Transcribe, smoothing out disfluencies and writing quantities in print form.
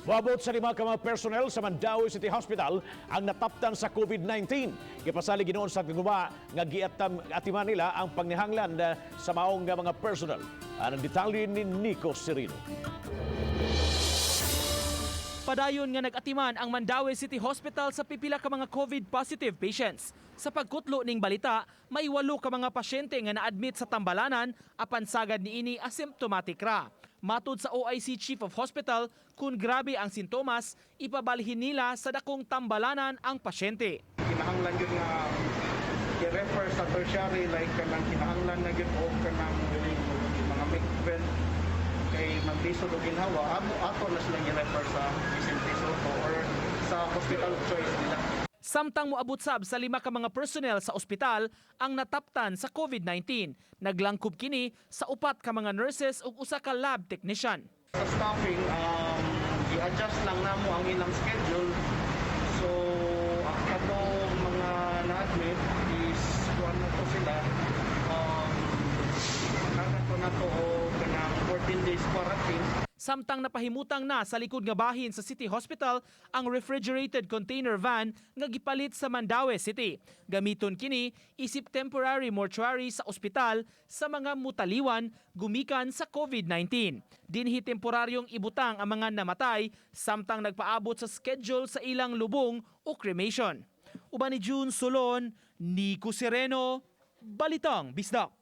Moabot sa 5 ka mga personnel sa Mandaue City Hospital ang nataptan sa COVID-19. Gipasalig hinuon sa tigguba nga giatam atiman nila ang panginahanglan sa maong nga mga personnel. Ang detalye ni Nico Serino. Padayon nga nag-atiman ang Mandaue City Hospital sa pipila ka mga COVID positive patients. Sa pagkutlo ning balita, may 8 ka mga pasyente nga na-admit sa tambalanan apan sagad niini asymptomatic ra. Matud sa OIC Chief of Hospital, kung grabe ang sintomas, ipabalhin nila sa dakong tambalanan ang pasyente. Kinahanglan gyud nga i-refer sa tertiary, like kanang kinahanglan na gyud og kanang mga make vent kay maglisod og ginhawa, amo ato na silang i-refer sa Vicente Sotto or sa hospital of choice nila. Samtang moabot sab sa 5 ka mga personnel sa ospital ang nataptan sa COVID-19. Naglangkob kini sa upat ka mga nurses ug usa ka lab technician. Sa staffing, i-adjust lang namo ang ilang schedule. So ang katong mga na-admit is kuan na to sila, nakato na to og kanang 14 days quarantine. Samtang napahimutang na sa likod nga bahin sa City Hospital ang refrigerated container van nga gipalit sa Mandaue City. Gamiton kini isip temporary mortuary sa ospital sa mga mutaliwan gumikan sa COVID-19. Dinhi temporaryong ibutang ang mga namatay samtang nagpaabot sa schedule sa ilang lubong o cremation. Uban ni June Solon, Nico Sereno, Balitang Bisdak.